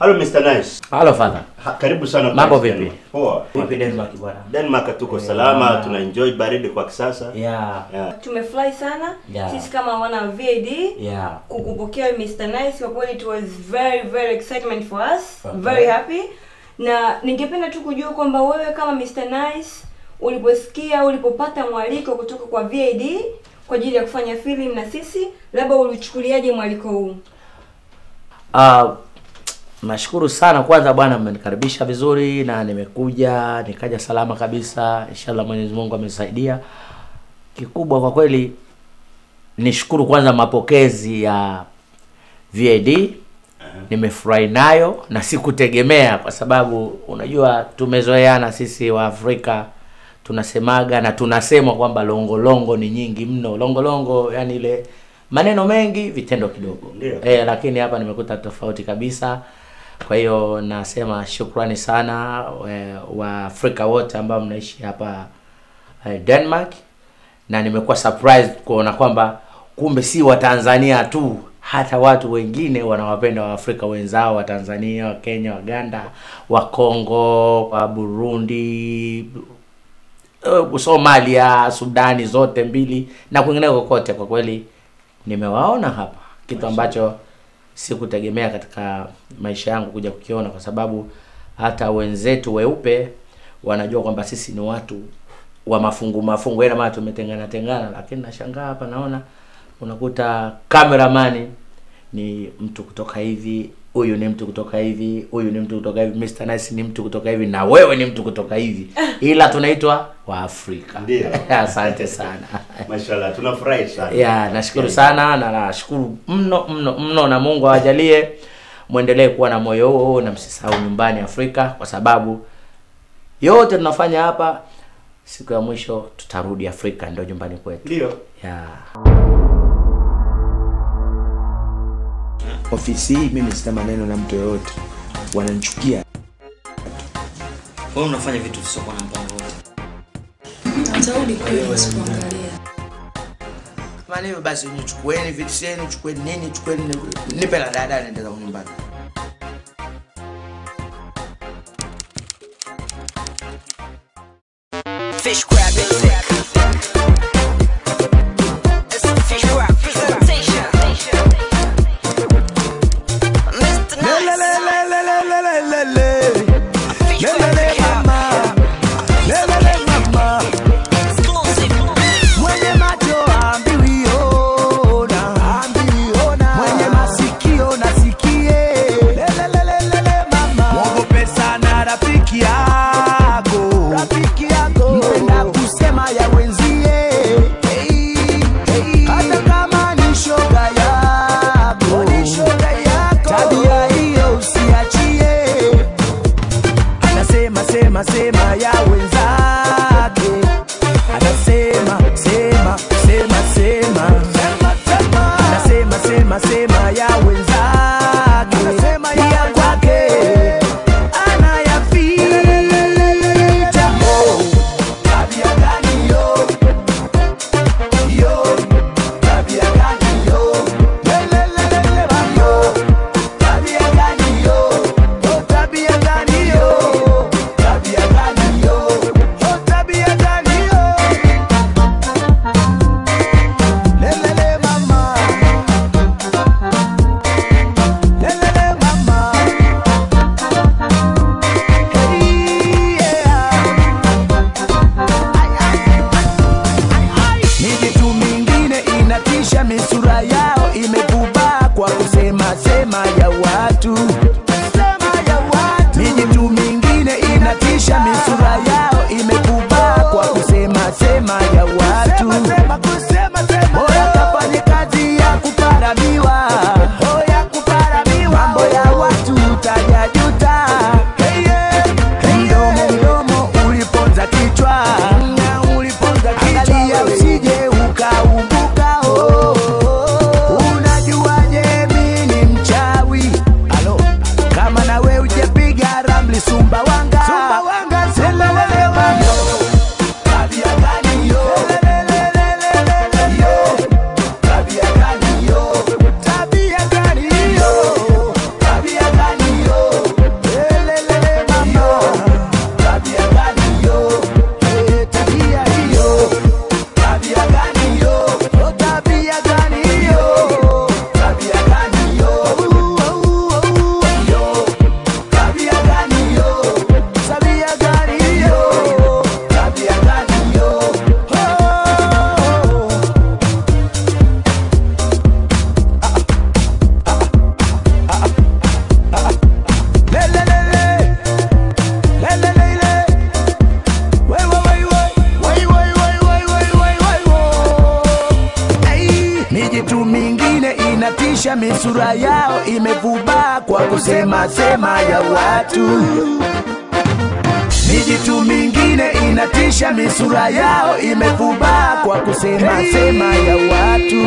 Hello Mr. Nice. Hello father. Karibu sana. Mambo vipi? Poa. Vipi Denmark bwana? Denmark tuko salama, tuna enjoy baridi kwa kisasa. Yeah. Tumefurahi sana. Sisi kama wana VAD kukupokea Mr. Nice, kwa kweli it was very very excitement for us. Okay. Very happy. Na ningependa tu kujua kwamba wewe kama Mr. Nice uliposikia, ulipopata mwaliko kutoka kwa VAD kwa ajili ya kufanya film na sisi, labda ulichukuliaje mwaliko huu? Nashukuru sana kwanza bwana, mmenikaribisha vizuri na nimekuja, nikaja salama kabisa. Inshallah Mwenyezi Mungu amesaidia. Kikubwa kwa kweli nishukuru kwanza mapokezi ya VAD. Nimefurahi nayo na sikutegemea, kwa sababu unajua tumezoeana sisi wa Afrika, tunasemaga na tunasema kwamba longolongo ni nyingi mno. Longolongo yani ile maneno mengi vitendo kidogo. Lakini hapa nimekuta tofauti kabisa. Kwa hiyo nasema shukrani sana wa Afrika wote ambao mnaishi hapa Denmark, na nimekuwa surprised kuona kwamba kumbe si wa Tanzania tu, hata watu wengine wanawapenda wa Afrika wenzao, wa Tanzania, wa Kenya, wa Uganda, wa Kongo, wa Burundi, Somalia, Sudani zote mbili na kwingineko kote. Kwa kweli nimewaona hapa, kitu ambacho sikutegemea katika maisha yangu kuja kukiona, kwa sababu hata wenzetu weupe wanajua kwamba sisi ni watu wa mafungu mafungu, ila maana tumetengana tengana. Lakini nashangaa hapa naona unakuta cameraman ni mtu kutoka hivi, huyu ni mtu kutoka hivi, huyu ni mtu kutoka hivi, Mr. Nice ni mtu kutoka hivi, na wewe ni mtu kutoka hivi, ila tunaitwa wa Afrika. Ndio. Asante sana. Mashallah, tunafurahi sana. Nashukuru sana na nashukuru mno mno mno, na Mungu awajalie muendelee kuwa na moyo huo na msisahau nyumbani Afrika, kwa sababu yote tunafanya hapa, siku ya mwisho tutarudi Afrika, ndio nyumbani kwetu. Ndio. Ofisi hii mimi sina maneno na mtu yoyote. Wananichukia. Wewe unafanya vitu visivyokuwa na mpango wote. Atarudi kweli usipoangalia. Maneno basi nichukueni vitu zenu, chukueni nini, chukueni nipe la dada niende zangu nyumbani. Fish crab and sick. It's a fish crab presentation. Mr. Nice. Exclusive. Mwenye macho ambiwi ona, mwenye masikio nasikie. Mama, mwogope sana rafiki yako, mpenda kusema ya wenzie, hata kama ni shoga yako, tabia hiyo usiache. misura yao imevubaa kwa kusema sema ya watu. Mijitu mingine inatisha, misura yao imevubaa kwa kusema sema ya watu.